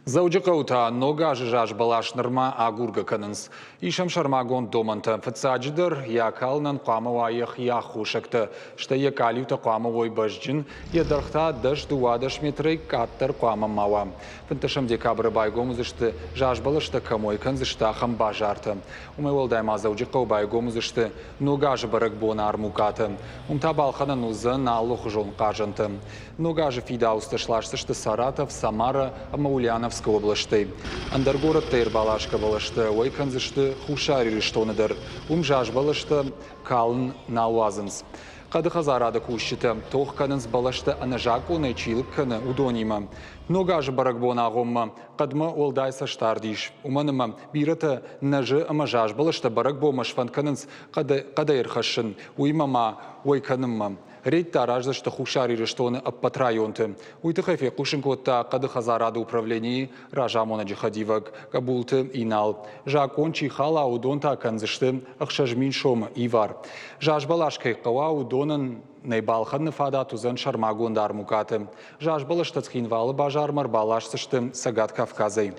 Дзӕуджыхъӕуы та Ног азы зазбӕлас нырма агургӕ кӕнынц. Ис ӕм сӕрмагонд домӕнтӕ. Фыццаджыдӕр, йӕ акалынӕн хъуамӕ уа йӕхи аххосӕгтӕ, стӕй йӕ къалиутӕ хъуамӕ уой бӕзджын, йӕ дӕргъ та 10-12 метрӕй къаддӕр хъуамӕ ма уа. 15 декабры байгом уыдзысты, зазбӕлӕстӕ кӕм уӕй кӕндзысты, ахӕм базартӕ. Уымӕй уӕлдай ма Дзӕуджыхъӕуы байгом уыдзысты Ног азы бӕрӕгбоны армукъатӕ. Уым та балхӕнӕн уыдзӕн алыхуызон хъазӕнтӕ. Ног азы фидауцтӕ сласдзысты Саратов, Самара ӕмӕ Ульяновскы облӕстӕй. Ӕндӕр горӕттӕй ӕрбаласгӕ бӕлӕстӕ уӕй кӕндзысты Хуссар Ирыстоны дӕр. Уым зазбӕлӕстӕ калын нал уадзынц. Хъӕды хӕдзарады кусджытӕ тох кӕнынц бӕлӕстӕ ӕнӕзакъонӕй чи лыг кӕны, уыдонимӕ. Ног азы бӕрӕгбон агъоммӕ хъӕдмӕ уӕлдай цӕстдард ис, уымӕн ӕмӕ бирӕтӕ нӕзы ӕмӕ зазбӕлӕстӕ бӕрӕгбонмӕ сфӕнд кӕнынц хъӕдӕй ӕрхӕссын, уыимӕ ма уӕй кӕнынмӕ. Рейдтӕ араздзысты Хуссар Ирыстоны ӕппӕт районты. Уый тыххӕй фехъусын кодта хъӕды хӕдзарады управленийы разамонӕджы хӕдивӕг Къӕбулты Инал. Закъон чи хала, уыдон та кӕндзысты 6000 сомы ивар. Зазбӕлас кӕй хъӕуа, уыдонӕн нӕ балхӕныны фадат уыдзӕн сӕрмагонд армукъаты. Зазбӕлӕстӕ Цхинвалы базармӕ ӕрбаласдзысты Цӕгат Кавказӕй.